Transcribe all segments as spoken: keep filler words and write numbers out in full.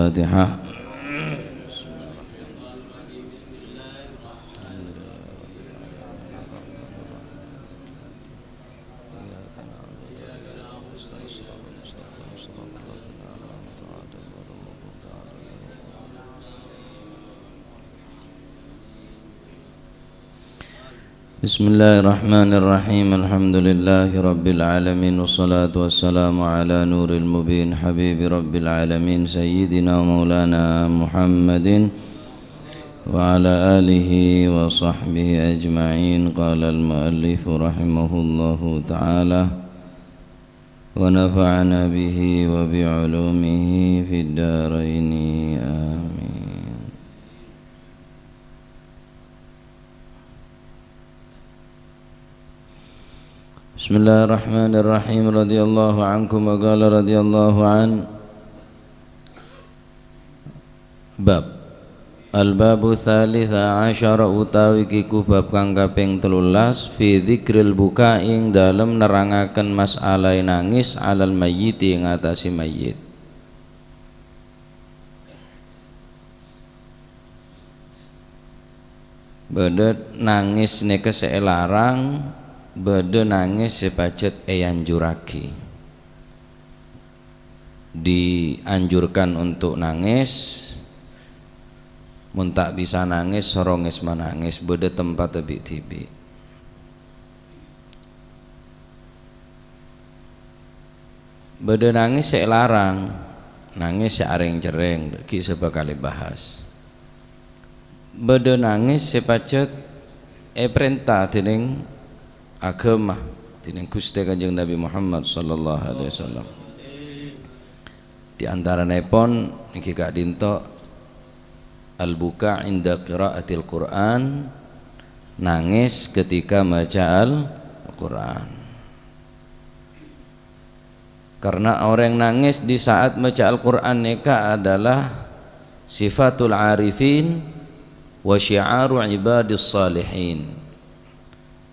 Fatihah. بسم الله الرحمن الرحيم. الحمد لله رب العالمين، والصلاة والسلام على نور المبين، حبيب رب العالمين، سيدنا ومولانا محمد وعلى آله وصحبه أجمعين. قال المؤلف رحمه الله تعالى: ونفعنا به وبعلومه في الدارين. آمين. بسم الله الرحمن الرحيم. رضي الله عنكم وقال رضي الله عنه. Bab. Al-babu tsalitsa asyara utawi kiku bab kang kaping tellulas fi dzikril buka'i ing dalem nerangaken mas'alae nangis alal mayyiti ing atase mayyit. Bâdâ nangès nèka sè èlarang, bâdâ nangès sè pajhât èanjurraghi. Dianjurkan untuk nangès, mon ta' bisa nangès, soro ngès-manangès, bâdâ tempatta bi'-dhibi'. Bâdâ nangès sè èlarang, nangès sè arèng-cerrèng, ghi' sè bhâkal èbahas. Bâdâ nangès sè pajhât èparènta dènèng aghâma, dènèng Ghustè Kanjeng Nabi Muhammad sallallahu alaihi wasallam. Di antaranèpon nèka ka'dinto, al-buka' inda qira'atil Qur'an, nangès ketika maca Al-Qur'an. Karena orèng nangès di saat maca Al-Qur'an nèka adalah sifatul arifin wa syi'aru ibadis salihin.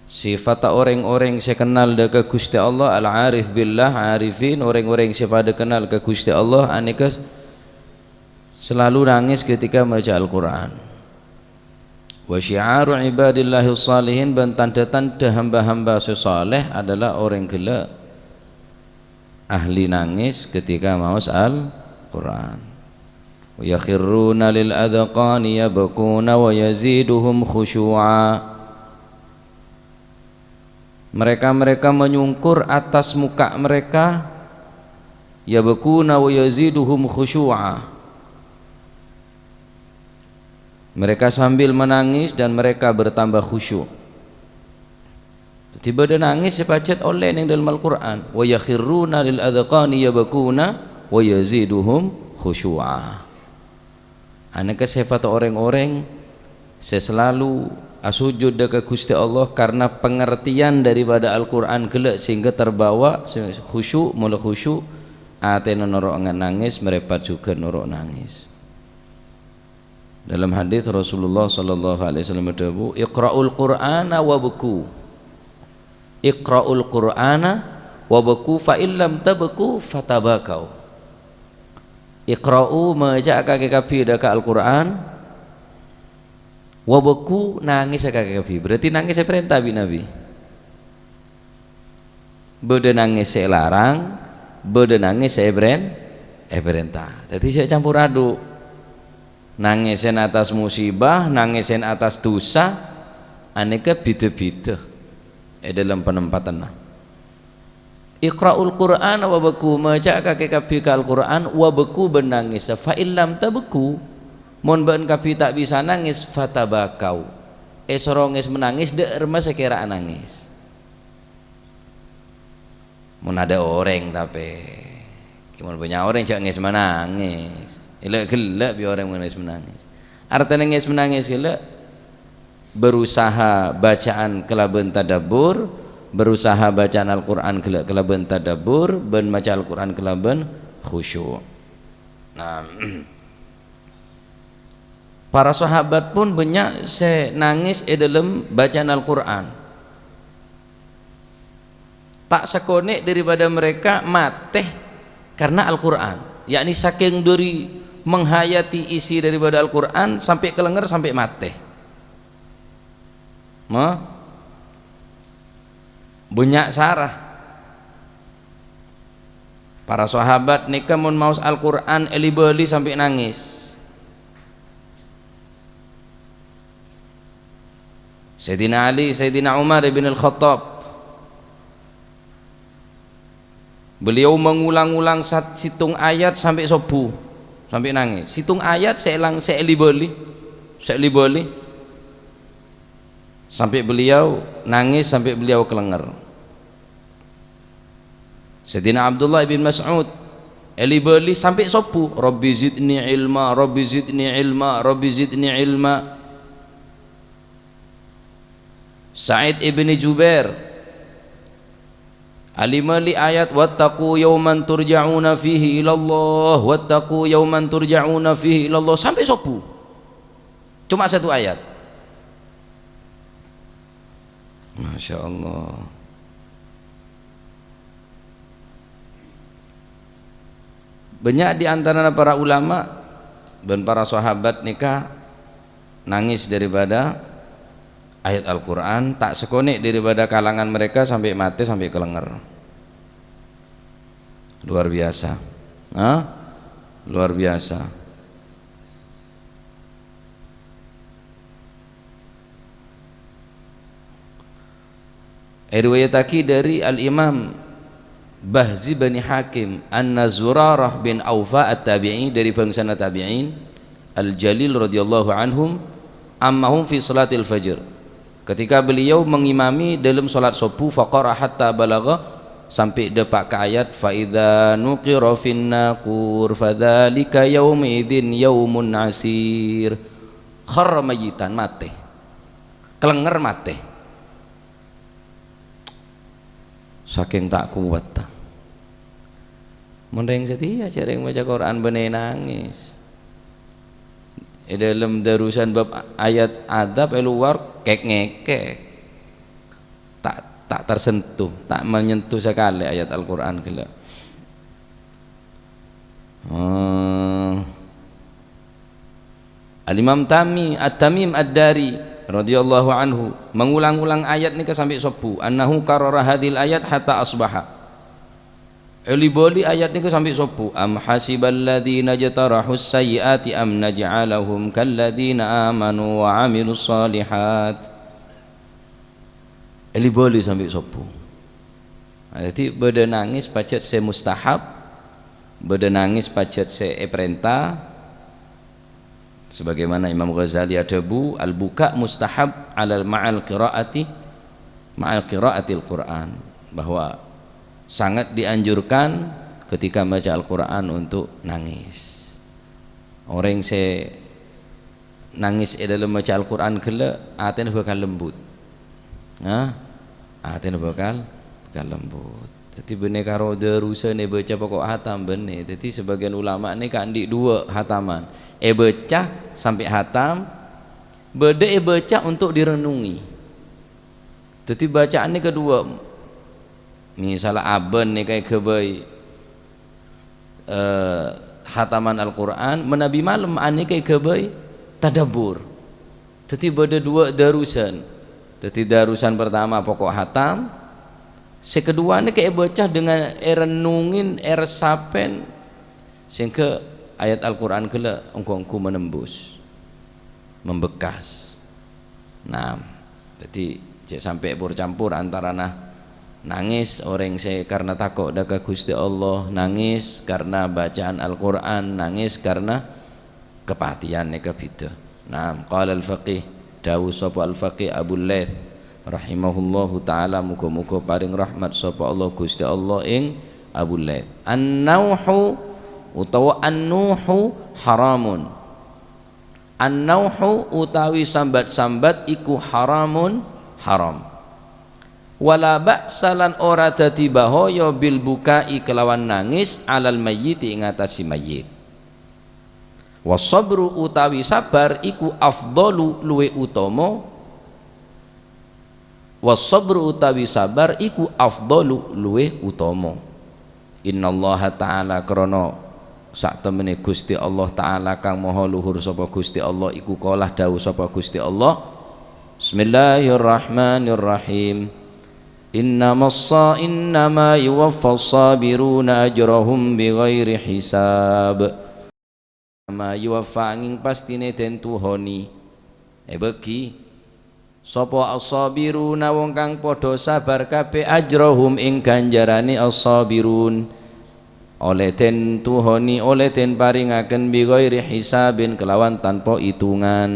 Sifatta orèng-orèng sè kennal dâ' ka Ghustè Allah, al-arif billah, arifin, orèng-orèng sè padâ kennal ka Ghustè Allah, anèka selalu nangès ketika maca Al-Qur'an. Wa syi'aru ibadillahis shalihin, bân tandhâ-tandhâ hamba-hamba sè saleh adalah orèng ghellâ' ahli nangès ketika maos Al-Qur'an. Wa yakhruna lil adhqani yabkuna wa yaziduhum khusyu'a. Mereka-mereka menyungkur atas muka mereka, yabkuna wa yaziduhum khusyu'a. Mereka sambil menangis dan mereka bertambah khusyuk. Dhâddhi bâdâ nangès sè pajhât ollè neng dâlem Al-Qur'an, "Wa yakhruna lil adhqani yabkuna wa yaziduhum khusyu'a." Anèka sèfatta orèng-orèng sè selalu asojud dâ' ka Ghustè Allah karena pengertian daripada Al-Qur'an ghellâ' sehingga terbawa, sè khusyuk, mola khusyuk, atèna noro' nga-, nangès, mrèpat jhughân noro' nangès. Dalam hadis Rasulullah sallallahu alaihi wasallam adhâbu, "Iqra'ul Qur'ana wabku. Iqra'ul Qur'ana wabku, fa illam tabku fatabakau." Iqra'u, maca kakè kabbhi dâ' ka Al-Qur'an, wabku, nangès kakè kabbhi. Berarti nangès èparènta bi' Nabi. Bâdâ nangès sè èlarang, bâdâ nangès sè èparèn-, èparènta. Dhâddhi sè campur adhu. Nangèsèn attas musibah, nangèsèn attas dhusa, anèka bhidhâ-bhidhâ è dâlem panempatanna. "Iqra'ul Qur'ana wabku," maca kakè kabbhi ka Al-Qur'an, "wabku," bân nangès. "Fa illam tabku," mon bâ'na kabbhi ta' bisa nangès, "fatabakau." Èsoro ngès-manangès, dâ' remma sè kèra anangès. Mon adâ' orèng tapè, mon bânnya' orèng jhâ' ngès-manangès. Ghellâ'-ghellâ' bi' orèng mon ngès-manangès. Artèna ngès-manangès ghellâ', berusaha bacaan kalabân tadabbur, berusaha bacaan Al-Qur'an ghellâ' kalabân tadabbur, bân maca Al-Qur'an kalabân khusyuk. Nah, para sahabat pon bânnya' sè nangès è dâlem bacaan Al-Qur'an. Ta' sakonè' daripada mereka matè karena Al-Qur'an. Yakni sakèng dhâri menghayati isi daripada Al-Qur'an sampè' kalèngèr, sampè' matè. Mo? Bânnya' sara. Para sahabat nèka mon maos Al-Qur'an èli-bâli sampè' nangès. Sayyidina Ali, Sayyidina Umar ibn Al-Khattab, beliau mengulang-ulang sat-, sèttong ayat sampè' sobbhu, sampè' nangès. Sèttong ayat sè èlang-, sè èli-bâli, sè èli-bâli. Sampè' beliau nangès, sampè' beliau kalèngèr. Sayyidina Abdullah bin Mas'ud èli-bâli sampè' sobbhu, "Rabbi zidni ilma, Rabbi zidni ilma, Rabbi zidni ilma." Sa'id ibni Jubair èli-mâli ayat, "Wattaqu yauman turja'una fihi ilallah, wattaqu yauman turja'una fihi ilallah," sampè' sobbhu. Coma sèttong ayat. Masya Allah. Bânnya' di antarana para ulama bân para sahabat nèka nangès daripada ayat Al-Qur'an, ta' sakonè' daripada kalangan mereka sampè' matè, sampè' kalèngèr. Luar biasa. Hah? Luar biasa. Èriwayattaghi dhâri Al-Imam Bahzi bani Hakim, anna Zurarah bin Aufa at-Tabi'i, dhâri bângsana tabi'in, Al-Jalil radhiyallahu anhum, ammahum fi salatil fajr. Ketika beliau mengimami dalam salat subuh, faqara hatta balagha, sampè' dâpa' ka ayat, "Fa idza nuqira fin naqur, fadzalika yaumidzin yaumun asir." Kharra mayyitan, matè. Kalèngèr matè. Sakèng ta' kowatta. Mon rèng satèya jhâ' rèng maca Qur'an bânnè nangès. È dâlem darusan bab ayat adzab, è lowar kèk-ngèkèk. Ta', ta' tersentuh, ta' menyentuh sakalè ayat Al-Qur'an ghellâ'. Hmm. Al-Imam Tami-, At-Tamim Ad-Dari radhiyallahu anhu mengulang-ulang ayat nèka sampè' subuh. Annahu qarara hadzihil ayat hatta asbaha. Èli-bâli ayat nèka sampè' subuh. "Am hasiballadzina jtarahus sayyi'ati am naj'alahum kalladzina amanu wa 'amilus shalihat." Èli-bâli sampè' subuh. Nah, dhâddhi bâdâ nangès pajhât sè mustahab, bâdâ nangès pajhât sè èparènta. Sebagaimana Imam Ghazali adhâbu, "Al-buka mustahab alal ma'al qira'ati, ma'al qira'atil Qur'an," bahwa sangat dianjurkan ketika maca Al-Qur'an untuk nangis. Orèng sè nangis è dâlem maca Al-Qur'an ghellâ', atèna bhâkal lembut. Nah, atèna bhâkal, bhâkal lembut. Dhâddhi bânnè karo darusan èbâca poko' hatam bânnè. Dhâddhi sabâgiyân ulama' nèka andi' duwâ' hataman. Èbâca sampè' hatam, bâdâ èbâca untuk direnungi. Dhâddhi bacaan nèka duwâ'. Misal abân nèka èghâbây, eh, hataman Al-Qur'an, manabi malem anèka èghâbây tadabbur. Dhâddhi bâdâ duwâ' darusan. Dhâddhi darusan pertama poko' hatam, sè kaduwâ nèka èbâca dengan èrennungin, èresapèn, sehingga ayat Al-Qur'an ghellâ' ongghu-ongghu menembus, membekas. Nah, dhâddhi jhâ' sampè' pur-campur antarana nangès orèng sè karna tako' dâ' ka Ghustè Allah, nangès karna bacaan Al-Qur'an, nangès karna kapatèyan nèka bhidhâ. Naam, qala al-faqih, dhâbu sapa al-faqih Abu Laits rahimahullahu ta'ala, muga-muga parèng rahmat sapa Allah, Ghustè Allah, ing Abu Laits. An-nauhu utawa an-nuhu haramun. An-nauhu utawi sambat-sambat iku haramun, haram. Wala ba'sa lan ora dhâddhi bahaya bil buka'i kelawan nangis alal mayyiti ing atase mayyit. Wasabru utawi sabar iku afdalu luwih utama. Wasabru utawi sabar iku afdalu luwih utama. Innallaha ta'ala krana Satemene Gusti Allah Ta'ala kang Maha Luhur sapa Gusti Allah, iku qalah dawuh sapa Gusti Allah, Bismillahirrahmanirrahim. Innamas sa-, innama yuwaffas sabiruna ajrahum bighairi hisab. Innama yuwaffa, anging pastine den tuhoni. Ebagi. Sapa as-sabiruna, wong kang padha sabar kabeh, ajrahum, ing ganjarane as-sabirun. Oleh den tuhoni, oleh den paringaken bighairi hisabin, kelawan tanpa itungan.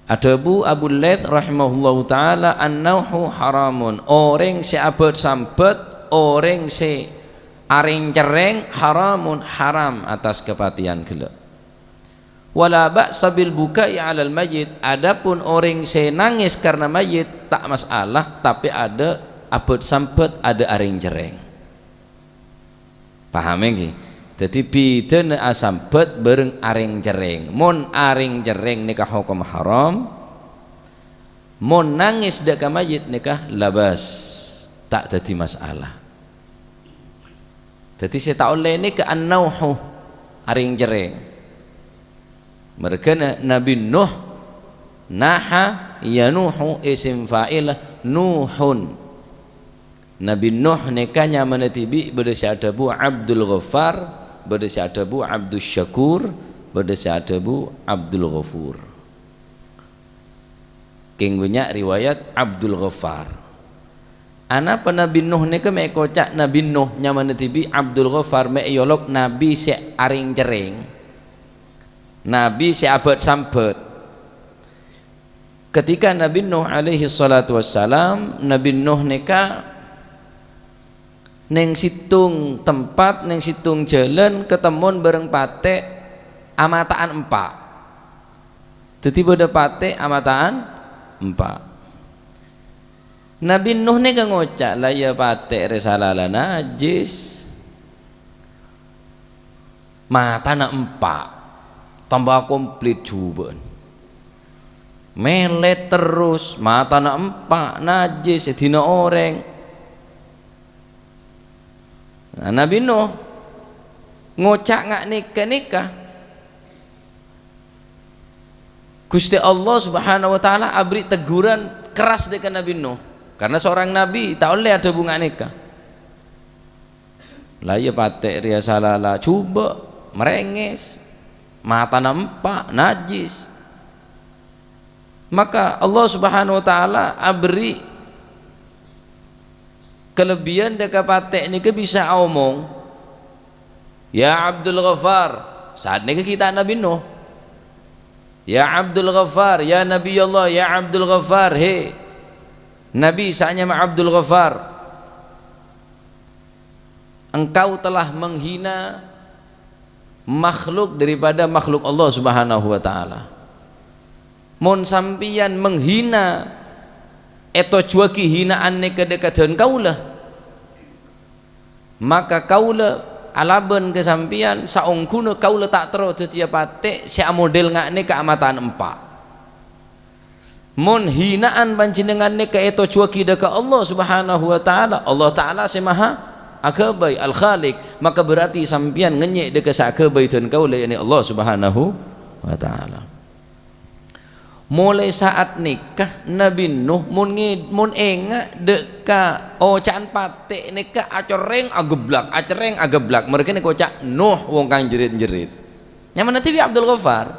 Adhabu Abu Laits rahimahullahu ta'ala, "An-nauhu haramun." Oreng se abet-sambet, oreng se areng-cereng, haramun, haram atas kepatiyan gella'. "Wala ba'sa bil bukai 'alal mayyit." Adapun oreng se nangis karena mayit, ta' masalah, tapi ada abet-sambet, ada areng-cereng. Paham ngghi? Dadi bidana asambet bareng areng-cereng. Mon areng-cereng neka hokom haram, mon nangis dha' ka mayit neka labas, ta' dadi masalah. Dadi se ta' olle neka an-nauhu, areng-cereng. Mergana Nabi Nuh, naha yanuhu, isim fa'il Nuhun. Nabi Nuh neka nyamana dhibi' badha se adhabu Abdul Ghaffar, badha se adhabu Abdus Syakur, badha se adhabu Abdul Ghafur. Keng bannya' riwayat Abdul Ghaffar. Anapa Nabi Nuh neka me' koca' Nabi Nuh nyamana dhibi' Abdul Ghaffar, me' eolok nabi se areng-cereng, nabi se abet-sambet. Ketika Nabi Nuh alaihi salatu wassalam, Nabi Nuh neka neng settong tempat, neng settong jalan, ketemmon bareng pate' amata'an empa'. Dadi badha pate' amata'an empa'. Nabi Nuh neka ngoca', "La iya pate' re sala la najis." Matana empa', tamba komplit juba'an. Melet terros, matana empa', najis, edina oreng. Nah, Nabi Nuh ngoca' nga' neka-neka. Guste Allah Subhanahu wa Ta'ala abri' teguran keras dha' ka Nabi Nuh. Karena seorang nabi ta' olle adhabu nga' neka. La iya pate' reya sala la juba', merenges, matana empa', najis. Maka Allah Subhanahu wa Ta'ala abri' kalebbiyan dha' ka pate' neka bisa aomong, "Ya Abdul Ghaffar," saat neka ghi' ta' Nabi Nuh. "Ya Abdul Ghaffar, ya Nabi Allah, ya Abdul Ghaffar, he Nabi, sa'nyama Abdul Ghaffar." Engkau telah menghina makhluk daripada makhluk Allah Subhanahu wa Ta'ala. Mon sampeyan menghina, etojjuwagi hinaan neka dha' ka dân kaula, maka kaula alaban ka sampeyan, saongghuna kaula ta' terro dhâddhiyâ patè' sè amodel nga' neka amata'an empa'. Mon hinaan panjhennengngan neka etojjuwagi dha' ka Allah Subhanahu wa Ta'ala, Allah Ta'ala sè maha aghâbây, Al-Khaliq, maka berarti sampèyan ngènyè' dha' ka sè aghâbây dân kaulâ, ya'ni Allah Subhanahu wa Ta'ala. Molaè sa'at neka, Nabbhi Nuh mon ngè-, mon enga' dha' ka oca'an patè' neka acerrèng ageblak, acerrèng ageblak. Mèrèkè neka oca' Nuh, wong kang jerit-jerit. Nyamana dhibi' Abdul Ghaffar.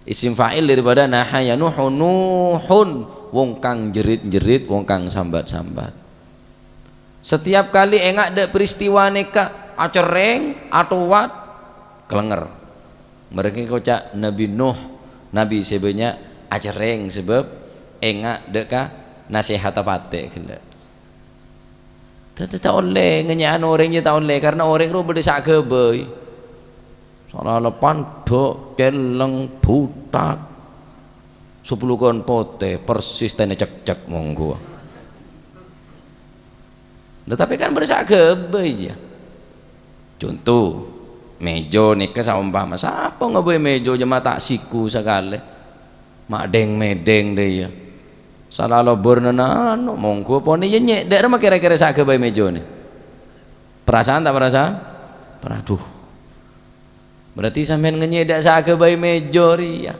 Isim fa'il daripada naha yanuhu, Nuhun, wong kang jerit-jerit, wong kang sambat-sambat. Setiap kali enga' dha' peristiwa neka, acerrèng, atowat, kalenger. Mèrèkè koca' Nabbhi Nuh, nabbhi sè bânnya' acerrèng sabâb enga' dha' ka nasèhatta patè' ghellâ'. Dhâddhi ta' ollè ngènyè'an orèng, jâ ta' ollè, karna orèng rowa bâdâ sè aghâbây. Sala la pandhâ', cellèng, butak. Sapolo kon potè, persis tènè cekcek mongghu. Lah, tapè kan bâdâ sè aghâbây, jâ. Conto, mèjâ nèka saompama, sapa ngaghâbây mèjâ jâ ma' ta' siku sakalè. Ma' dhèng-mèdhèng dhâ iyâ. Sala la bârnana anu, mongghu ponè iyâ nyè', dhâ'remma kèra-kèra sè aghâbây mèjâna? Perasaan ta' perasaan? Peraduh. Berarti sampèyan ngènyè' dâ' sè aghâbây mèjâ rèya.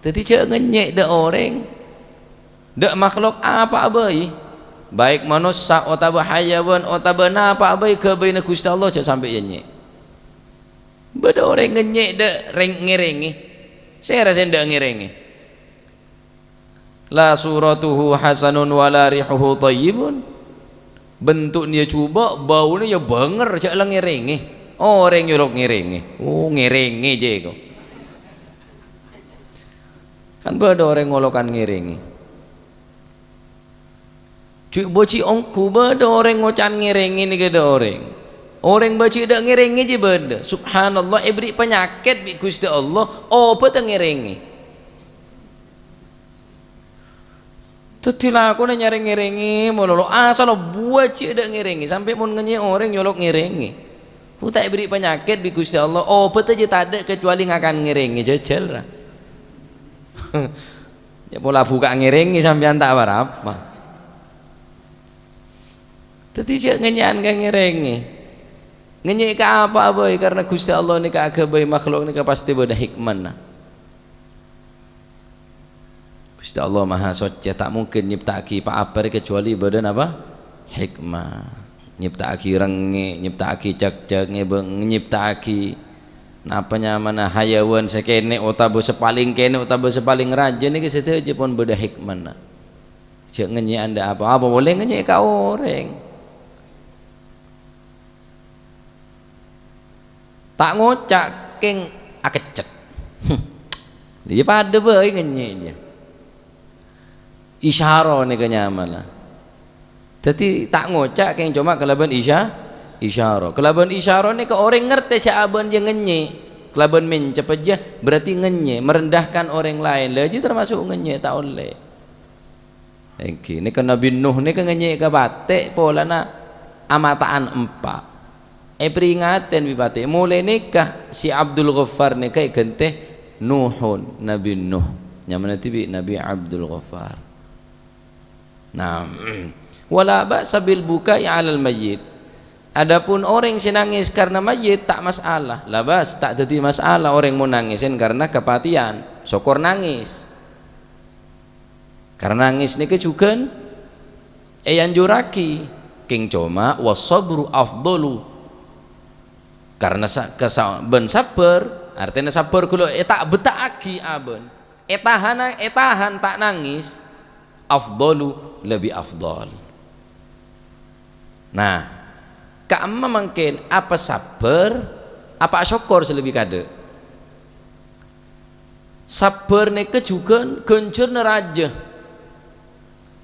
Dhâddhi jhâ' ngènyè' dâ' orèng, dâ' makhlok apa'a bhâi, baik manossa otabâ hayawan otabâ napa'a bhâi ghâbâyna Ghustè Allah, jhâ' sampè' ènyè'. Bâdâ orèng ngènyè' dâ' rèng-, ngèrèngè. Sèra sè endâ' ngèrèngè? "La suratuhu hasanun wa la rihuhu thayyibun." Bentuknya jhubâ', bâuna ya bânger, jhâ' la ngèrèngè. Orèng nyolok ngèrèngè. Oh, ngèrèngè jiyâ ko. Kan bâdâ orèng ngolokan ngèrèngè. Jhâ' bâji' ongghu bâdâ orèng ngoca'an ngèrèngè nèka dâ' orèng. Orèng bâji' dâ' ngèrèngè jiyâ bâdâ. Subhanallah, èberri' panyakèt bi' Ghustè Allah, obhâdhâ ngèrèngè. Dhâddhi lakona nyarè ngèrèngè malolo, asalla bâji' dâ' ngèrèngè, sampè' mon ngènyè' orèng nyolok ngèrèngè. Hu ta' èberri' panyakèt bi' Ghustè Allah, obhâdhâ jiyâ tadâ' kecuali ngakan ngèrèngè, jhâjhâl ra. Ya pola bhuka' ngèrèngè sampèyan ta' pa-rapa. Dhâddhi jhâ' ngènyè'an ka ngèrèngè. Ngènyè' ka apa'a bhâi, karna Ghustè Allah nèka aghâbây makhlok nèka pastè bâdâ hikmana. Ghustè Allah Maha Soccè, ta' mungkin nyèpta'aghi pa-apa rè kecuali bâdâ napa? Hikmah. Nyèpta'aghi rengngè', nyèpta'aghi cakcak, ngèbâng-, nyèpta'aghi napa nyamana hayawan sè kènè' otabâ sè palèng kènè' otabâ sè palèng rajâ nèka sadhâjâ pon bâdâ hikmana. Jhâ' ngènyè'an dâ' apa-apa, polè ngènyè' ka orèng. Ta' ngoca' kèng akeccet. Iyâ padâ bhâi ngènyè' jiyâ. Isyara nèka nyamana. Dhâddhi ta' ngoca' kèng coma kalabân isya-, isyara. Kalabân isyara nèka orèng ngartè jhâ' abâ'na jiyâ ngènyè'. Kalabân mèncep jiyâ berarti ngènyè', merendahkan orang lain. La jiyâ termasuk ngènyè', ta' ollè. Èngghi, nèka Nabbhi Nuh nèka ngènyè' ka patè' polana amata'an empa'. Èpèringatè bi' patè', molaè nèka si Abdul Ghaffar nèka èghântè Nuhun, Nabbhi Nuh. Nyamana dhibi' Nabbhi Abdul Ghaffar. Nah, "Wa la ba'sa bil buka'i 'alal mayyit." Adapun orèng sè nangès karna mayyit, ta' masalah. La ba's, ta' dhâddhi masalah orèng mon nangèsèn karna kapatèyan. Sokor nangès. Karna nangès nèka jhughân èanjurraghi, kèng coma was-sabru afdalu. Karna sa-, kasa-, bân sabbhâr, artèna sabbhâr ghulâ èta'-, betta'aghi abâ'na, ètahana-, ètahan ta' nangès, afdalu, lebbi afdal. Nah, ka'imma mangkèn, apa sabbhâr, apa asokkor sè lebbi kadâ'? Sabbhâr nèka jhughân ghânjhârânna rajâ.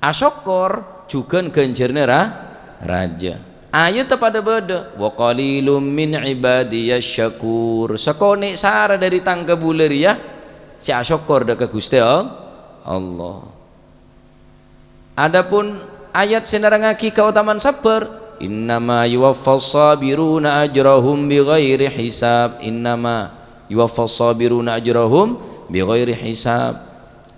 Asokkor jhughân ghânjhârânna ra-, rajâ. Ayatta padâ bâdâ, "Wa qalilum min ibadiyasy syakur." Sakonè' sara dâri tang kabulâ rèya sè asokkor dâ' ka Ghustè All-, Allah. Adapun ayat sè nerrangngaghi kaotaman sabbhâr, "Innama yuwaffas sabiruna ajrahum bighairi hisab." "Innama yuwaffas sabiruna ajrahum bighairi hisab."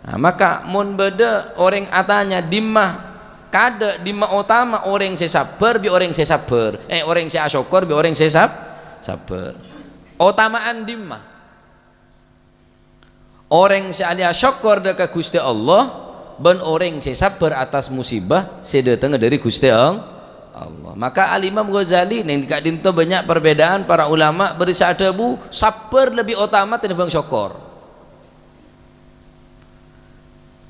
Nah, maka mon bâdâ orèng atanya, "Dimma kadâ', dimma otama orèng sè sabbhâr bi' orèng sè sabbhâr?" Eh, orèng sè asokkor bi' orèng sè sab-, sabbhâr. Otama'an dimma? Orèng sè ahli asokkor dâ' ka Ghustè Allah, bân orèng sè sabbhâr atas musibah sè dâtengnga dâri Ghustè All-, Allah. Maka Al-Imam Ghazali neng ka'dinto bânnya' perbedaan para ulama bâri' sè adhâbu, sabbhâr lebbi otama tènèbâng sokkor.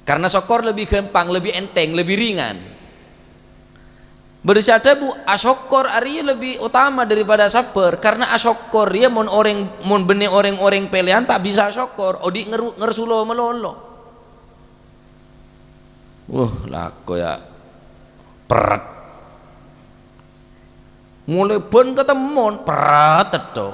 Karna sokkor lebbi ghâmpang, lebbi ènthèng, lebbi ringan. Bâdâ sè adhâbu, "Asokkor arèya lebbi otama daripada sabbhâr, karna asokkor rèya mon orèng, mon bânnè orèng-orèng pèlèyan ta' bisa asokkor, odi' ngeru-, ngersulo malolo." Wah, lako ya, pèrèt. Molaè bân katemmon, pèrèt tètto.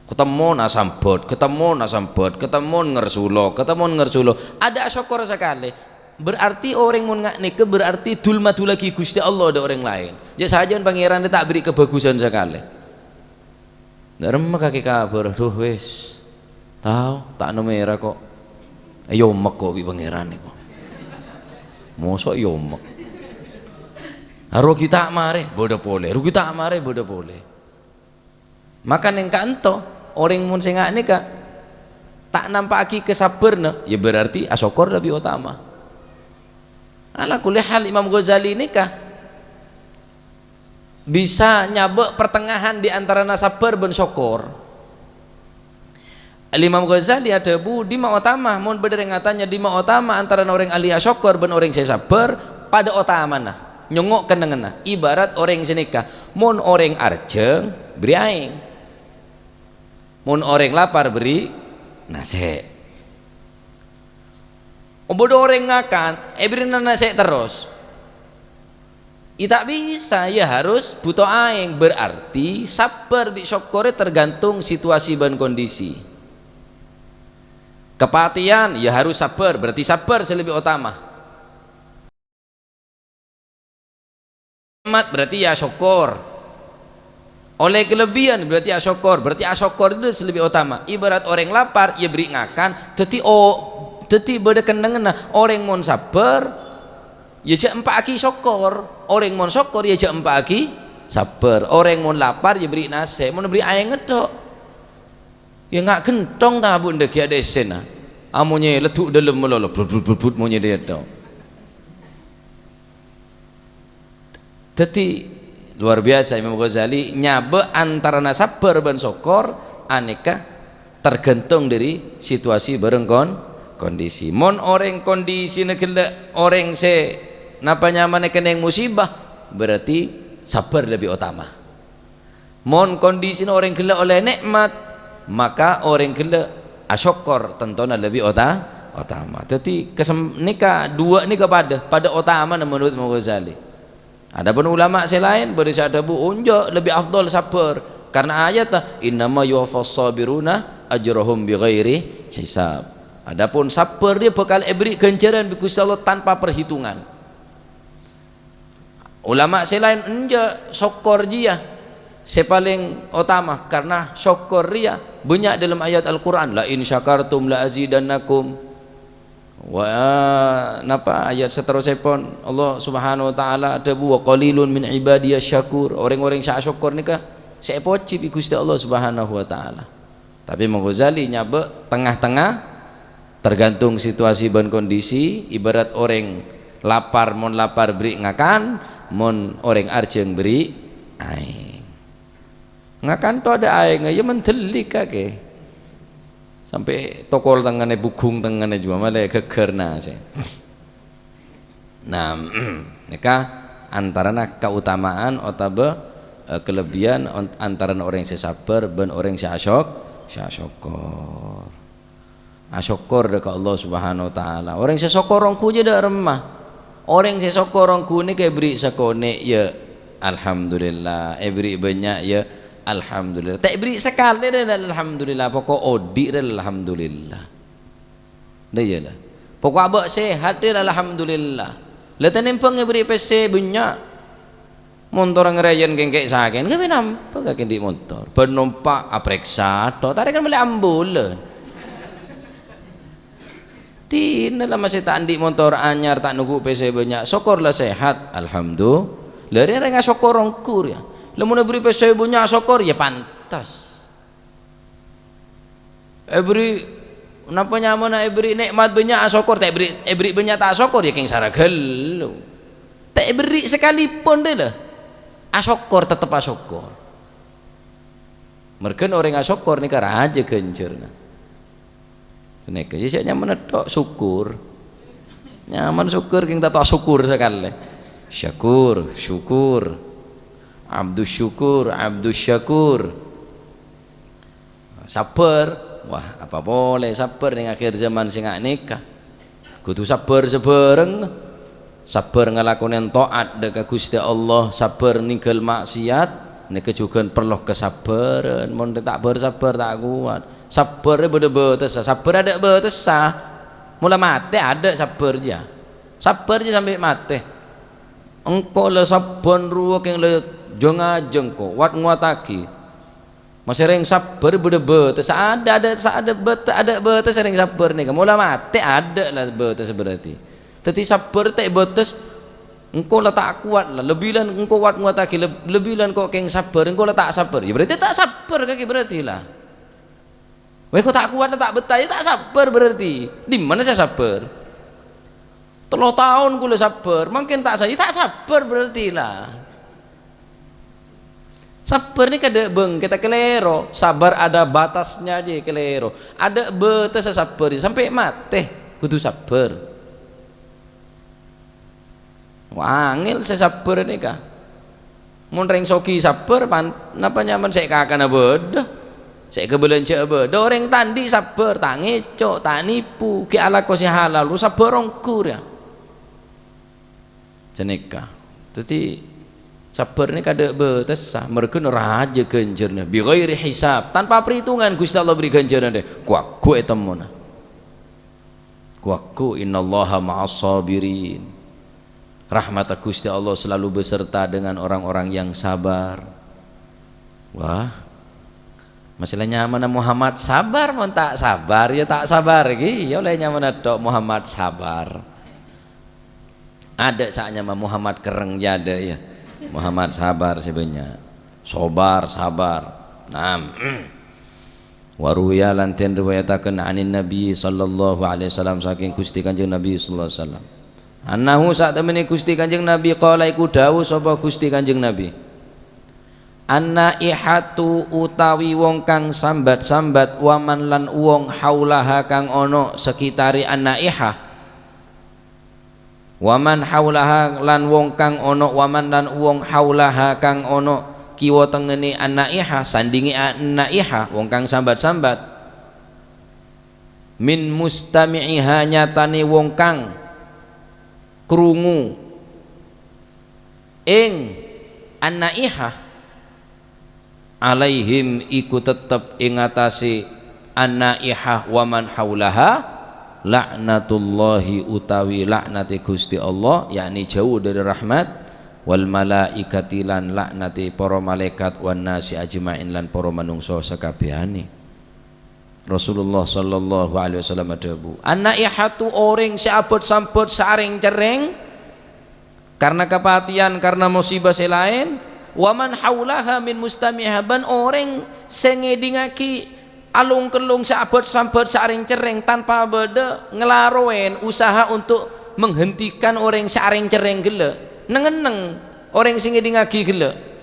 Katemmon asambhât, katemmon asambhât, katemmon ngersulo, katemmon ngersulo. Adâ' asokkor sakalè. Berarti orèng mon nga-, nèka berarti dul-madullaghi Ghustè Allah dâ' orèng laèn. Jâ' sajân Pangèran ta' bherri' kabhâghusân sakalè. Dâremma kakè kabhâr, "Duh, wis. Tao, ta' nemmo ra ko'." Èyomek ko' bi' Pangèran nèko. Mosok èyomek. Rugi ta' marè, bâdâ polè. Rugi ta' marè, bâdâ polè. Maka neng ka'anto, orèng mon sè nga' nèka ta' nampa'aghi kasabbhârânna, ya berarti asokkor lebbi otama. Ala kulli hal, Imam Ghazali nèka bisa nyabâ' pertengahan di antarana sabbhâr bân sokkor. Al-Imam Ghazali adhâbu, "Dimma otama?" Mon bâdâ rèng atanya, "Dimma otama antarana orèng ahli asokkor bân orèng sè sabbhâr?" Padâ otamana, nyongngo' kennengnganna. Ibarat orèng sè nèka, mon orèng arjhâng, bherri' aèng. Mon orèng lapar, bherri' nasè'. Bâdâ orèng ngakan, èbherri'na nasè' terros. Iyâ ta' bisa, iyâ harus bhuto aèng. Berarti sabbhâr bi' sokkorè tergantung situasi bân kondisi. Kapatèyan, iyâ harus sabbhâr, berarti sabbhâr sè lebbi otama. Nikmat, berarti ya asokkor. Ollè kalebbiyân, berarti asokkor. Berarti asokkor itu sè lebbi otama. Ibarat orèng lapar, ya bherri' ngakan. Dhâddhi, o-, dhâddhi bâdâ kennengnganna. Orèng mon sabbhâr, ya jhâ' empa'aghi sokkor. Orèng mon sokkor, ya jhâ' empa'aghi sabbhâr. Orèng mon lapar, ya bherri' nasè'. Mon bherri' aèng tok, ya nga' ghentong tabu' ndâghi adhâ' essèna. Amonyè leddhu' dâlem malolo, blud, blud, blud, blud, monyè dâ' tok. Dhâddhi, luar biasa Imam Ghazali nyabâ' antarana sabbhâr bân sokkor anèka tergantung dâri situasi bârâng kon-, kondisi. Mon orèng kondisina ghellâ' orèng sè napa nyamana kennèng musibah, berarti sabbhâr lebbi otama. Mon kondisina orèng ghellâ' ollè nikmat, maka orèng ghellâ' asokkor tantona lebbi ota-, otama. Dhâddhi, kasem-, nèka, duwâ' nèka padâ, padâ otamana menurut Imam Ghazali. Adapun ulama sè laèn bâdâ sè adhâbu, "Enjâ', lebbi afdhal sabbhâr, karna ayatta, 'Innama yuwaffas sabiruna ajrahum bighairi hisab.'" Adapun sabbhâr rèya bhâkal èbherri' ghânjhârân bi' Ghustè Allah tanpa perhitungan. Ulama sè laèn, "Enjâ', sokkor jiyâ sè palèng otama, karna sokkor rèya bânnya' dâlem ayat Al-Qur'an, 'La in syakartum la azidannakum.'" Wa, napa ayat saterrossèpon? Allah Subhanahu wa Ta'ala adhâbu, "Wa qalilun min ibadiyasy syakur." Orèng-orèng sè asokkor nèka sè èpojhi bi' Ghustè Allah Subhanahu wa Ta'ala. Tapè Imam Ghazali nyabâ' tengah-tengah, tergantung situasi bân kondisi, ibarat orèng lapar, mon lapar bherri' ngakan, mon orèng arjhâng bherri' aèng. Ngakan tok adâ' aèngnga, iyâ mendhelli kakè. Sampè' tokol tanganna, bugung tanganna jiyâ, malè ghâgghâr nasè'. Nah, nèka antarana kautamaan otabâ, eh, kalebbiyân on-, antarana orèng sè sabbhâr bân orèng sè asok-, sè asokkor. Asokkor dâ' ka Allah Subhanahu wa Ta'ala. Orèng sè sokkor ongghu jiyâ dâ' remma. Orèng sè sokkor ongghu nèka èbherri' sakonè', ya alhamdulillah. Èbherri' bânnya', ya alhamdulillah. Ta' èbherri' sakalè rè, alhamdulillah. Poko' odi' rè, alhamdulillah. Lah iyâ, la. Poko' abâ' sehat, rè, alhamdulillah. La, ta' nèmbhâng èbherri' pèssè bânnya'. Montor ngarèyèn kèng kè' sakèn, ghâbây napa kakè andi' montor? Bân nompa' aprèksa tok, tarèkan malè ambulan. Dinah la masè ta' andi' montor anyar, ta' nonggu' pèssè bânnya', sokkor la sehat, alhamdulillah. Rè-, rèng asokkor ongghu rèya. La mon èbherri' pèssè bânnya' sokkor, ya pantes. Èbherri', napa nyamana èbherri' nè'mat bânnya' asokkor, ta' èbherri', èbherri' bânnya' ta' asokkor, ya kèng sara ghâllu. Ta' èbherri' sakalèpon rè, la. Asokkor, tettep asokkor. Merghân orèng asokkor nèka rajâ ghânjhârânna. Sanèka, ya, sè nyamana tok syukur. Nyamana syukur, kèng ta' tao syukur sakalè. Syakur, syukur. Abdus syukur, abdus syakur. Sabbhâr, wah, apa polè sabbhâr neng akhir zaman sè nga' nèka. Kodhu sabbhâr sabhâreng, sabbhâr ngalakonè taat dâ' ka Ghustè Allah, sabbhâr nèngghâl ma'siyat, nèka jhughân parlo kasabbhârân. Mon ta' bhâr-sabbhâr ta' kowat. Sabbhâr rè bâdâ bâtessa, sabbhâr adâ' bâtessa. Mola matè adâ' sabbhâr jiyâ. Sabbhâr jiyâ sampè' matè. Engko' la sabbhân rowa kèng la jâng-ajâng kowat-ngowataghi. Masè rèng sabbhâr bâdâ bâtessa, adâ', adâ', sa-, adâ' bât-, adâ' bâtessa rèng sabbhâr nèka. Mola matè adâ' la bâtessa berarti. Dhâddhi sabbhâr ta' bâtes, Engko' la ta' kowat la, lebbi lan engko' kowat ngowataghi leb-, lebbi lan engko' kèng sabbhâr, engko' la ta' sabbhâr. Ya berarti ta' sabbhâr kakè berarti la. Weh, engko' ta' kowat la ta' bettah, ya ta' sabbhâr berarti. Dimma sè sabbhâr? Tello taon kaulâ sabbhâr, mangkèn ta' sa-, ya ta' sabbhâr berarti la. Sabbhâr nèka adâ' bângkètta kalèro, sabar ada batasnya aja kalèro. Adâ' bâtessa sabbhâr, sampè' matè kodhu sabbhâr. Wah, angèl sè sabbhâr nèka. Mon rèng soghi sabbhâr, pan-, napa nyamana sè kakana bâdâ, sè kabâlânjhâ'â bâdâ. Orèng ta' andi' sabbhâr, ta' ngèco', ta' nèpo, ghi' alako sè halal, lo sabbhâr ongghu rèya. Sanèka. Dhâddhi, sabbhâr nèka adâ' bâtessa, merghâna rajâ ghânjhârânna, bi ghairi hisab, tanpa perhitungan Ghustè Allah beri ghânjhârân rè, ghu-lagghu è temmona. Ghu-lagghu, "Innallaha ma'as sabirin." Rahmat Ghustè Allah selalu beserta dengan orang-orang yang sabar. Wah, masalah nyamana Muhammad Sabar, mon ta' sabar, ya ta' sabar ghi, ya ollè nyamana tok Muhammad Sabar. Adâ' sè anyama Muhammad Kerreng, ya adâ', ya. Muhammad Sabar sè bânnya'. Sobar, sabar. Naam. Wa ruwiya lan den riwayataken anin Nabi sallallahu alaihi wasallam, saking Gusti Kanjeng Nabi sallallahu alaihi wasallam. Annahu, satemene Gusti Kanjeng Nabi, qala, iku dawuh sapa Gusti Kanjeng Nabi, "An-naihatu utawi wong kang sambat-sambat, wa man lan wong haulaha kang ana sekitare an-naihah." Wa man haulaha lan wong kang ana, wa man lan wong haulaha kang ana kiwa tengngene an-naihah, sandinge an-naihah, wong kang sambat-sambat. Min mustami'iha, nyatane wong kang krungu ing an-naihah. Alaihim, iku tetep ing atase an-naihah wa man haulaha, la'natullahi, utawi laknate Gusti Allah, yakni jauh dari rahmat, wal malaikati, lan laknate para malaikat, wan nasi ajma'in, lan para manungsa sakabehane. Rasulullah sallallahu alaihi wasallam adhabu, "An-naihatu, oreng se abot-sambot saareng-cerreng karena kapateyan, karena musibah se laen, wa man haulaha min mustami'iha, ban oreng se ngedingagi alung-kellung se abot-sambot saareng-cerreng tanpa badha ngelaroen usaha untuk menghentikan oreng se areng-cerreng gella', neng-enneng oreng se ngedingagi gella'."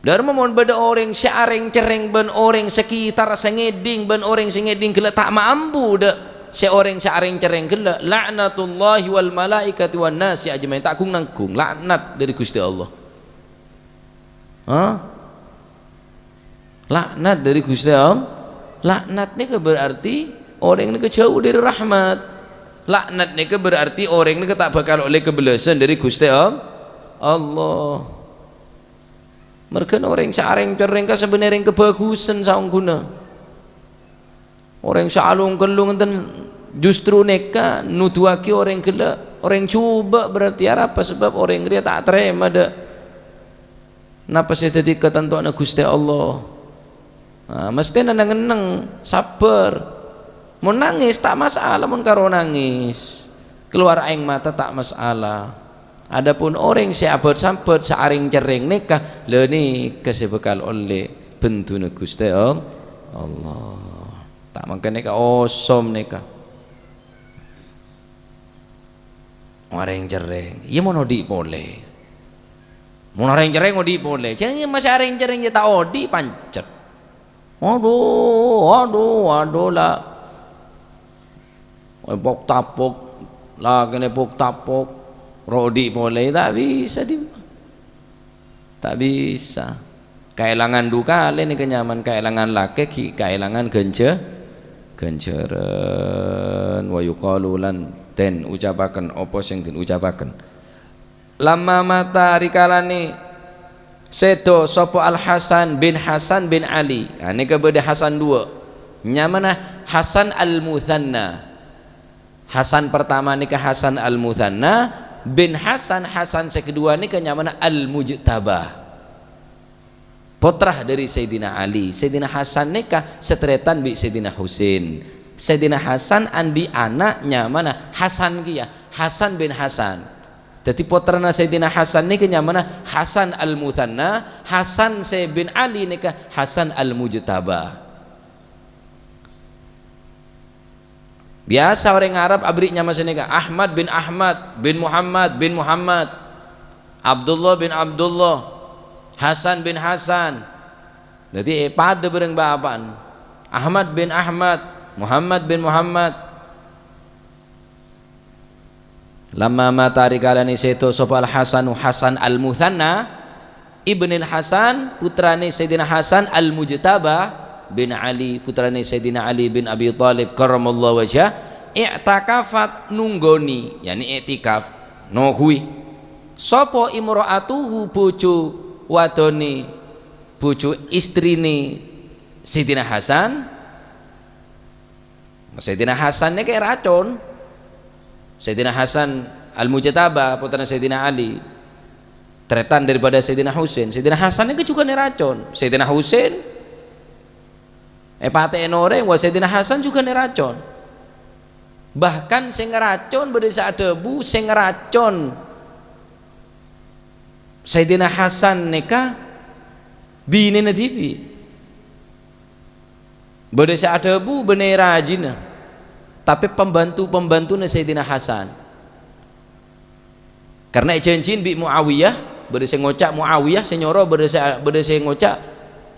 Dharma, mon badha oreng se areng-cerreng ban oreng sekitar se ngeding ban oreng se ngeding gella' ta' maambu dha' se oreng se areng-cerreng gella', la'natullahi wal malaikati wan nasi ajmain, ta' gung-nanggung, laknat dhari Guste Allah. Hah? Laknat dhari Guste Allah. Laknat neka berarti oreng neka jauh dhari rahmat. Laknat neka berarti oreng neka ta' bakal olle kebelasan dhari Guste Allah. Mergana oreng se areng-cerreng ka sabbhânna oreng kabagusan saongguna. Oreng se alung-kellung enten justru neka nuduwagi oreng gella', oreng juba' berarti arapa? Sebab oreng reya ta' tarema dha' napa se daddi katantowanna Guste Allah. Nah, mestena neng-enneng, sabbar. Mon nangis, ta' masalah mon karo nangis. Keluar aeng mata ta' masalah. Adapun oreng se abot-sambot, se areng-cerreng neka, la neka se bakal olle benduna Guste All-, Allah. Ta' mangkana neka osom neka. Areng-cerreng. Iya mon odi' pole. Mon areng-cerreng odi' pole. Jang masih areng-cerreng ya ta' odi' pancet. Adu, adu, adu la. Epok-tapok, la kene pok-tapok. Ro odi' pole, ta' bisa, Dim. Ta' bisa. Kaelangan du kale neka nyaman kaelangan lake gi' kaelangan ganja-, ganjaran. Wa yuqalu lan den ucapaken apa sing den ucapaken. Lamma mata rikalane sedo sapa Al Hasan bin Hasan bin Ali. Nah, neka badha Hasan dua. Nyamana Hasan Al Muthanna. Hasan pertama neka Hasan Al Muthanna bin Hasan, Hasan se kedua neka nyamana Al Mujtaba. Potra dhari Sayyidina Ali. Sayyidina Hasan neka setretan bi' Sayyidina Husain. Sayyidina Hasan andi' ana' nyamana Hasan kiya, Hasan bin Hasan. Dhâddhi pottrana Sayyidina Hasan nèka nyamana Hasan Al-Mutsanna, Hasan sè bin Ali nèka Hasan Al-Mujtaba. Biyasa orèng Arab aberri' nyama sanèka, Ahmad bin Ahmad bin Muhammad bin Muhammad, Abdullah bin Abdullah, Hasan bin Hasan. Dhâddhi, eh, padâ bhâreng bapa'na. Ahmad bin Ahmad, Muhammad bin Muhammad. Lamma mata, rikalane sedo sapa Al-Hasanu Hasan Al-Mutsanna, Ibnil Hasan, putrane Sayyidina Hasan Al-Mujtaba bin Ali, putrane Sayyidina Ali bin Abi Thalib karramallahu wajhah, i'takafat, nunggoni, yani iktikaf, noghuwi. Sapa imra'atuhu, bojo wadone, bojo istrine Sayyidina Hasan, Sayyidina Hasan nèka èracon. Sayyidina Hasan Al-Mujtaba, pottrana Sayyidina Ali, tarètan daripada Sayyidina Husain. Sayyidina Hasan nèka jhughân èracon. Sayyidina Husain èpatè'è orèng, wah, Sayyidina Hasan jhughân èracon. Bahkan sè ngaracon, bâdâ sè adhâbu, sè ngaracon Sayyidina Hasan nèka binèna dhibi'. Bâdâ sè adhâbu bânnè rajina, tapè pembantu-pembantuna Sayyidina Hasan. Karna èjhânjhiyân bi' Muawiyah, bâdâ sè ngoca' Muawiyah sè nyoro, bâdâ sè, bâdâ sè ngoca'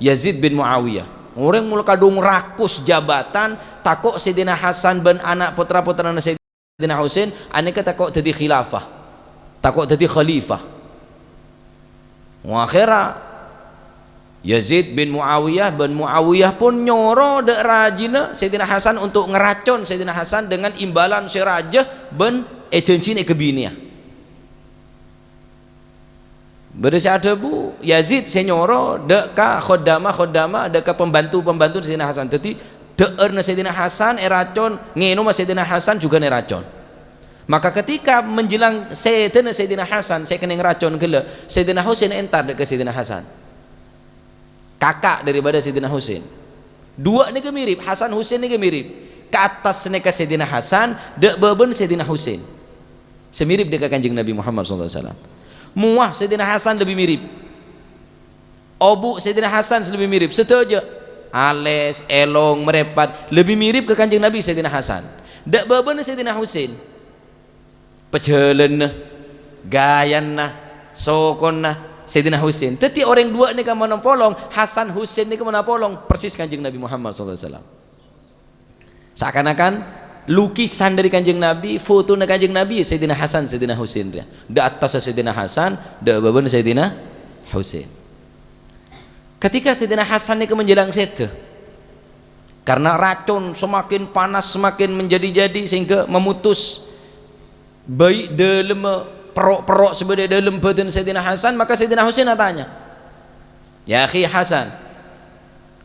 Yazid bin Muawiyah. Orèng mola kadhung rakus jabatan, tako' Sayyidina Hasan bân ana' pottra-pottrana Sayyidina Husain, anèka tako' dhâddhi khilafah, tako' dhâddhi khalifah. Akhèrra Yazid bin Muawiyah, bân Muawiyah pon nyoro dâ' rajina Sayyidina Hasan untuk ngaracon Sayyidina Hasan dengan imbalan sè rajâ bân èjhânjhiyân èghâbinèya. Bâdâ sè adhâbu, Yazid sè nyoro dâ' ka khodama-khodama, dâ' ka pembantu-pembantuna Sayyidina Hasan. Dhâddhi, dhâ'ârna Sayyidina Hasan èracon, ngènoma Sayyidina Hasan jhughân èracon. Maka ketika menjelang sèdhâna Sayyidina Hasan sè kennèng racon ghellâ', Sayyidina Husain entar dâ' ka Sayyidina Hasan. Kaka' daripada Sayyidina Husain. Duwâ' nèka mirip, Hasan Husain nèka mirip. Ka attas nèka Sayyidina Hasan, dâ' bâbâna Sayyidina Husain. Sè mirip dâ' ka Kanjeng Nabi Muhammad sallallahu alaihi wasallam. Mowa Sayyidina Hasan lebbi mirip. Obu' Sayyidina Hasan sè lebbi mirip. Sadhâjâ. Alès, èlong, marèpat, lebbi mirip ka Kanjeng Nabi Sayyidina Hasan. Dâ' bâbâna Sayyidina Husain. Pajhâlânna, ghâjâna, sokona Sayyidina Husain. Dhâddhi orèng duwâ' nèka mon apolong, Hasan Husain nèka mon apolong, persis Kanjeng Nabi Muhammad sallallahu alaihi wasallam. Seakan-akan lukisan dâri Kanjeng Nabi, fotona Kanjeng Nabi, Sayyidina Hasan, Sayyidina Husain rèya. Dâ' attassa Sayyidina Hasan, dâ' bâbâna Sayyidina Husain. Ketika Sayyidina Hasan nèka menjelang sèdhâ, karena racon semakin panas, semakin menjadi-jadi, sehingga memutus bhâi dâlemma, perro'-perro' sè bâdâ è dâlem bhâdhân Sayyidina Hasan, maka Sayyidina Husain atanya, "Ya akhi Hasan,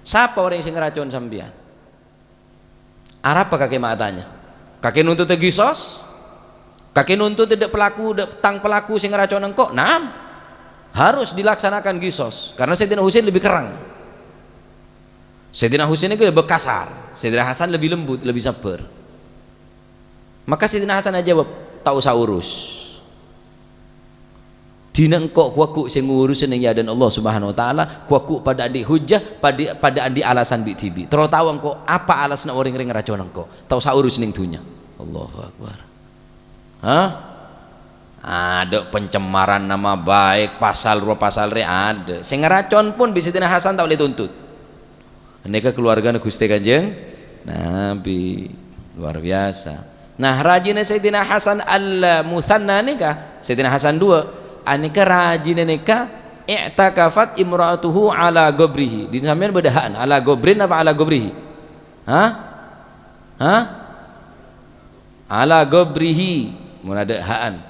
sapa orèng sè ngaracon sampèyan?" "Arapa kakè ma' atanya? Kakè nuntuta ghisos? Kakè nuntuta dâ' pelaku, dâ' tang pelaku sè ngaracon engko'?" "Naam, harus dilaksanakan ghisos, karena Sayyidina Husain lebbi kerrang." Sayyidina Husain itu lebih kasar, Sayyidina Hasan lebih lembut, lebih sabar. Maka Sayyidina Hasan ajâwâb, "Ta' osa urus. Dina engko' kowa ghu' sè ngurus neng è adâ'na Allah Subhanahu wa Ta'ala, kowa ghu' padâ andi' hujjah, padâ, padâ andi' alasan bi'-dhibi'. Terro tao engko' apa alasanna orèng rèng ngaracon engko'. Ta' osa urus neng dhunnya." Allahu Akbar. Hah? Adâ' pencemaran nama baik, pasal rowa pasal rè adâ'. Sè ngaracon pon bi' Sayyidina Hasan ta' ollè tuntut. Nèka kaluwargana Ghustè Kanjeng Nabi. Luar biasa. Nah, rajina Sayyidina Hasan Al-Mutsanna nèka, Sayyidina Hasan duwâ', anèka rajina nèka i'takafat imra'atuhu ala ghabrihi. Dina sampèyan bâdâ ha'an, ala ghabrin apa ala ghabrihi? Hah? Hah? Ala ghabrihi. Mon adâ' ha'an.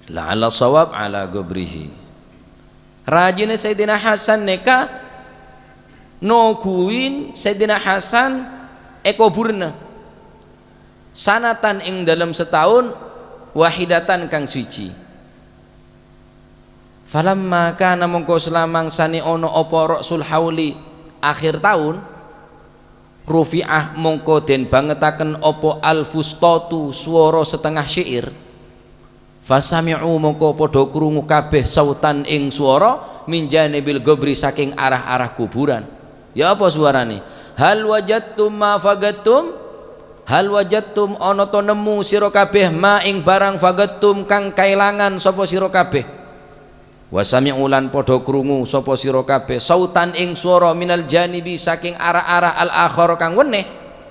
La'alla shawab ala ghabrihi. Rajina Sayyidina Hasan nèka noghuwin Sayyidina Hasan è kobhurrâ. Sanatan ing dâlem sataon, wahidatan kang suci. Falamma kana mongko salamangsanè ana apa ra'sul hauli akhir taon, rufi'ah mongko den bangetaken apa al-fustatu swara setengah syair. Fasami'u, mongko padha krungu kabeh, sautan, ing swara, min janibil gobri, saking arah-arah kuburan. Ya apa swarane? "Hal wajadtum ma fagattum?" Hal wajadtum, ana ta nemmo sira kabeh, ma, ing barang, fagattum, kang kaelangan sapa sira kabeh? Wa sami'u, lan padha krungu sapa sira kabeh, sautan, ing swara, minal janibi, saking arah-arah, al-akhar, kang wenne.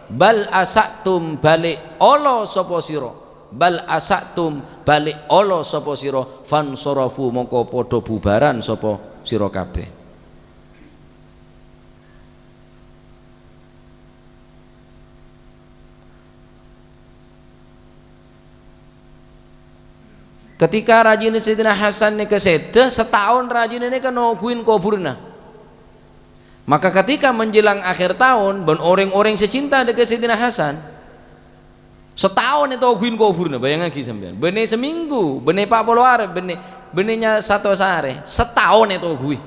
Bal asa'tum, balik ala sapa sira. Bal asa'tum, balik ala sapa sira. Fansarafu, mongko padha bubaran sapa sira kabeh. Ketika rajina Sayyidina Hasan nèka sèdhâ, sataon rajina nèka noghuwin koburna. Maka ketika menjelang akhir tahun, bân orèng-orèng sè cinta dhâ' ka Sayyidina Hasan, sataon ètoghuwin koburna, bayangaghi sampèyan. Bânnè samènggu, bânnè pa' polo arè, bânnè, bânnè nya-, satos arè, sataon ètoghuwi.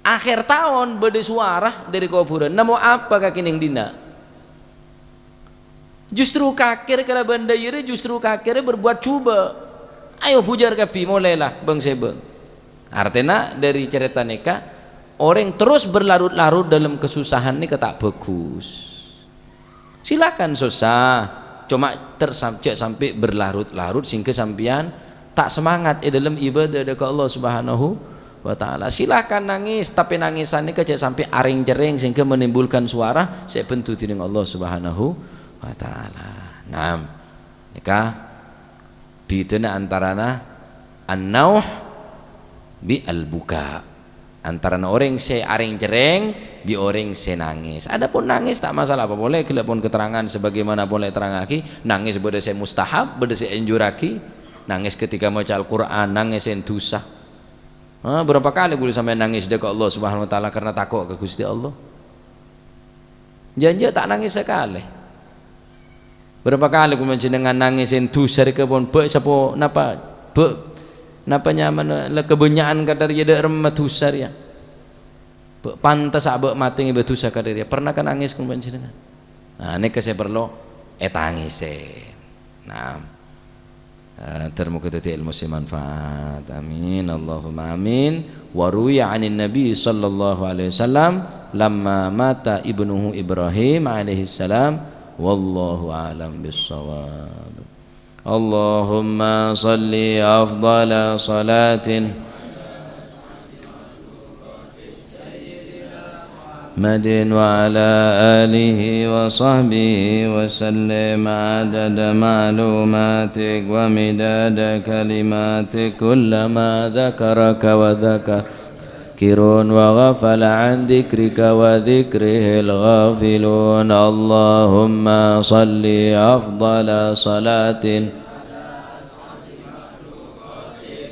Akhir taon bâdâ sowara dâri kobhurân, "Nemmo apa kakè neng dinna'?" Justru kakè rè kalabân dâjâ rè justru kakè rè berbuat jhubâ'. Ayo bhujar kabbhi, molèla bâng-sèbâng. Artèna dâri carèta nèka, orèng terus berlarut-larut dalam kesusahan nèka ta' bhâghus. Silakan sossa, coma ter-, sam-, jhâ' sampè' berlarut-larut sehingga sampèyan ta' semangat è dâlem ibadah dâ' ka Allah Subhanahu wa Ta'ala. Silakan nangis, tapè nangesan nèka jhâ' sampè' arèng-cerrèng sehingga menimbulkan suara sè èbendhu dhinèng Allah Subhanahu wa Ta'ala. Naam. Nèka bhidhâna antarana an-nauh bi al-buka. Antarana orèng sè arèng-cerrèng bi orèng sè nangès. Adapun nangès ta' masalah apa polè, ghellâ' pon keterangan sebagaimana polè terrangaghi, nangès bâdâ sè mustahab, bâdâ sè èanjurraghi, nangès ketika maca Al-Qur'an, nangès sè dusa. Ha, bârâmpa kalè ghulâ sampèyan nangès dâ' ka Allah Subhanahu wa Ta'ala karena tako' ka Ghustè Allah? Jhâ'-jhâ' ta' nangès sakalè. Bârâmpa kalè ghulâ panjhennengngan nangès sè dusa rèka pon bâ' sapo napa, bâ' napa nyamana la kabânnya'an kadhâr iyâ dâ' remma dusa rèya. Bâ' pantessa bâ' matè ngibâ dusa kadhâr iyâ. Pernah ka nangès ghulâ panjhennengngan? Nah, nèka sè parlo ètangèsè. Nah. Eh, ter-, moga dhâddhi ilmu sè manfaat. Amin. Allahumma amin. Wa ruwiya 'anin Nabi sallallahu alaihi wasallam, lamma mata ibnuhu Ibrahim alaihi salam. Wallahu a'lam bissawab. Allahumma salli afdala salatin محمد وعلى آله وصحبه وسلم عدد معلوماتك ومداد كلماتك، كلما ذكرك وذكر الذاكرون وغفل عن ذكرك وذكره الغافلون. اللهم صل أفضل صلاة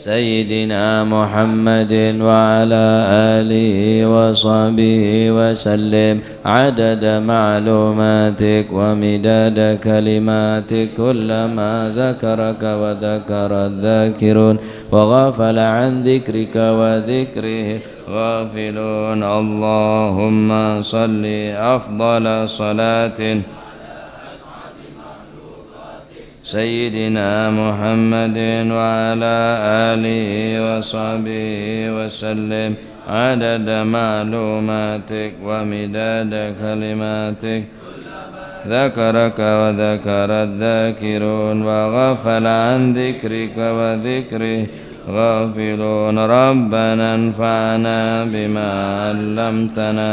سيدنا محمد وعلى آله وصحبه وسلم عدد معلوماتك ومداد كلماتك، كلما ذكرك وذكر الذاكرون وغفل عن ذكرك وذكره الغافلون. اللهم صل أفضل صلاة سيدنا محمد وعلى آله وصحبه وسلم عدد معلوماتك ومداد كلماتك. ذكرك وذكر الذاكرون وغفل عن ذكرك وذكره غافلون. ربنا انفعنا بما علمتنا.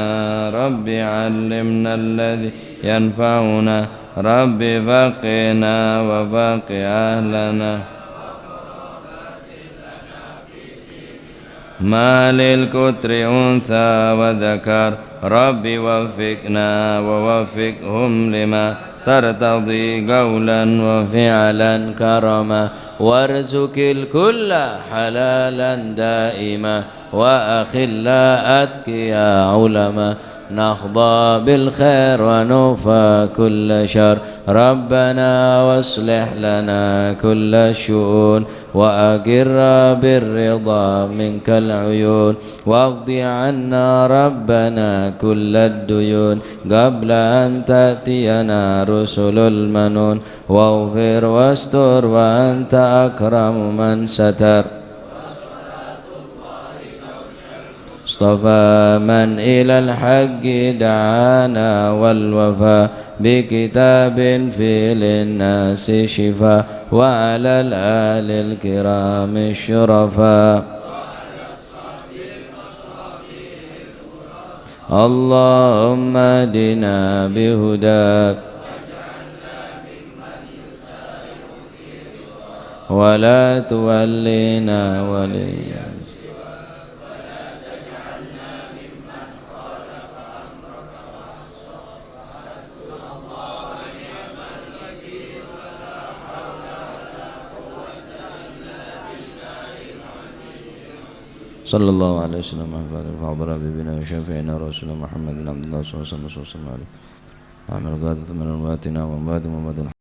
رب علمنا الذي ينفعنا. رب فقهنا وفقه أهلنا. ما للقطر أنثى وذكر. رب وفقنا ووفقهم لما ترتضي قولا وفعلا كرما. وارزق الكل حلالا دائما وأخلاء أتقياء علما. نحظى بالخير ونوفى كل شر. ربنا واصلح لنا كل الشؤون، وأقر بالرضا منك العيون، واقض عنا ربنا كل الديون قبل أن تأتينا رسل المنون، واغفر واستر وأنت أكرم من ستر. اصطفى من إلى الحق دعانا والوفا، بكتاب فيه للناس شفاء، وعلى الآل الكرام الشرفاء. اللهم اهدنا بهداك، ولا تولنا وليا. صلى الله عليه وسلم على فاضل حبيبنا وشفيعنا رسولنا محمد بن عبد الله، صلى الله عليه وسلم. أعمل غاية من أمواتنا وأموات محمد